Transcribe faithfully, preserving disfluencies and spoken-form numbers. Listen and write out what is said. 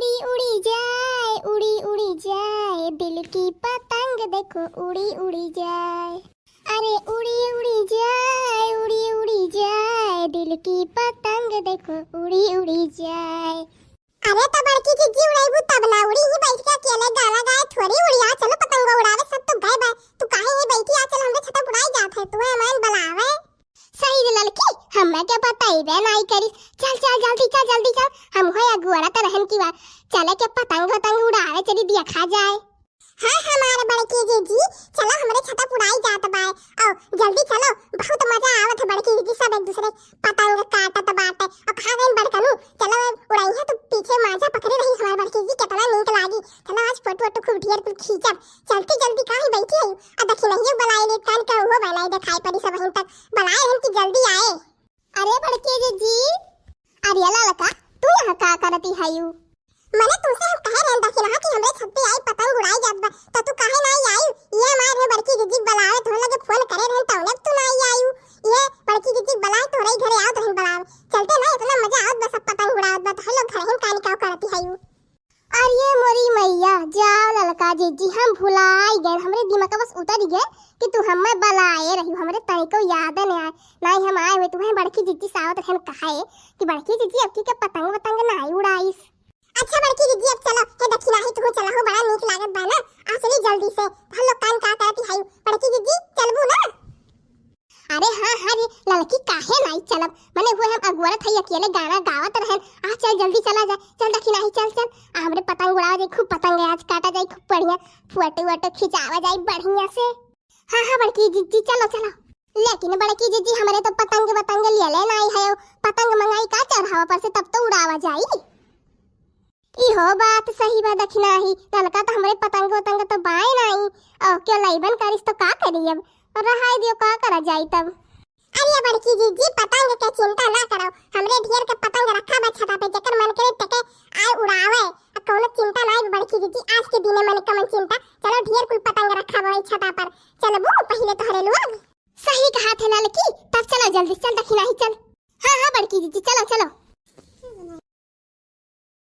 उड़ी उड़ी जाए, उड़ी उड़ी जाए, दिल की पतंग देखो उड़ी उड़ी जाए। अरे उड़ी उड़ी जाए, उड़ी उड़ी जाए, दिल की पतंग देखो उड़ी उड़ी जाए। अरे तो बड़की जिज्जी उड़ाइबू तब ना उड़ी, ही बैठ के अकेले गाना गाए थोड़ी उड़ी। आ चलो पतंग उड़ावे, सब तो गए बा, तू काहे ही बैठी? आ चल हमरे छता उड़ाई जात है, तू है मन बलावे। सही रे ललकी, हमें के बताइबे नाई करी। चल चल जल्दी चल, जल्दी चल, हम हो अगुआरा त रहन की बात। चले के पतंग वतंग उड़ावे चली, देखा जाए। हाँ हमारे बड़की जिज्जी, चलो हमरे छता उड़ाई जात बाय। आओ जल्दी चलो, बहुत मजा आवत है बड़की जिज्जी, सब एक दूसरे पतंग काटत बाटे। और कहाँ गइन बड़कनू? चलो अब उड़ाई है तो पीछे मांझा पकड़े रही हमारे बड़की जिज्जी, कितना नीक लागी। चलो आज फोटो वोटो खूब ढेर कुल खींचब। जल्दी जल्दी काहे बैठी है? आ दखिनहियो बुलाए ले कान का उहो बनाई देखाई पड़ी सब तक। बुलाए रहन कि जल्दी आए। अरे बड़की जिज्जी, अरे ललका, तू यहाँ का करती हयू? मने तुमसे हम कहे रहन दखिनहा कि हमरे छत पे आई पतंग उड़ाई जात बा, तो तू काहे नाई आयू? ये हमारे बड़की जिज्जी बुलावे, तोहरे लगे फोन करे रहन, तौने तू नाई आयू। ये बड़की जिज्जी बुलाए, तोहरे ही घरे आवत रहन बुलावे। चलते ना, इतना मजा आवत बा, सब पतंग उड़ावत बा, तो हम लोग घर ही कानी का करती हयू। अरे मोरी मैया, जाओ ललका जिज्जी, हम भुलाई गए, हमरे दिमाग बस उतर गए कि तू हमें बलाए रही, हमरे तनिको याद नहीं आए। नाई हम आए हुए, तुम्हें बड़की जिज्जी सावत रहन कहे कि बड़की जिज्जी अबकी के पतंग वतंग नाई उड़ाइस। अच्छा बड़की जिज्जी, अब चलो, हे दखिनहा ही तुहू चला हो, बड़ा नीक लागत बा ना। आ चली जल्दी से, हम लोग कान का करती हई। बड़की जिज्जी, चलबू ना? अरे हाँ हाँ रे ललकी, काहे नाई चलब? मने हुए हम अगुआरत हई, अकेले गाना गावत रहन। आ चल जल्दी चला जाए, चल दखिनहा ही चल चल। आ हमरे पतंग उड़ावा जाए, खूब पतंग आज काटा जाए, खूब बढ़िया फोटो वोटो खिंचावा जाए बढ़िया से। हाँ हाँ बड़की जिज्जी, चलो चलो। लेकिन बड़की जिज्जी, हमरे तो पतंग वतंग लियले नाई है, पतंग मंगाई का चढ़ावा पर से, तब तो उड़ावा जाई। इहो बात सही बा दखिनहा ही, ललका तो हमरे पतंग वतंग तो बाए नाई। और क्यों लइबन करिस तो का करी अब, रहाई दियो, का करा जाई तब। अरे बड़की जिज्जी, पतंग के चिंता ना करो, हमरे ढेर के पतंग रखा बा छता पे, जेकर मन करे तेके आए उड़ावे। आ कौनो चिंता नाई बड़की जिज्जी, आज के दिने मन कमन चिंता। चलो ढेर कुल पतंग रखा बा छता पर, चलबू पहिले तोहरे लोग। सही कहा थे ललकी, तब चलो जल्दी चल दखिनहा ही चल। हाँ हाँ बड़की जिज्जी, चलो चलो।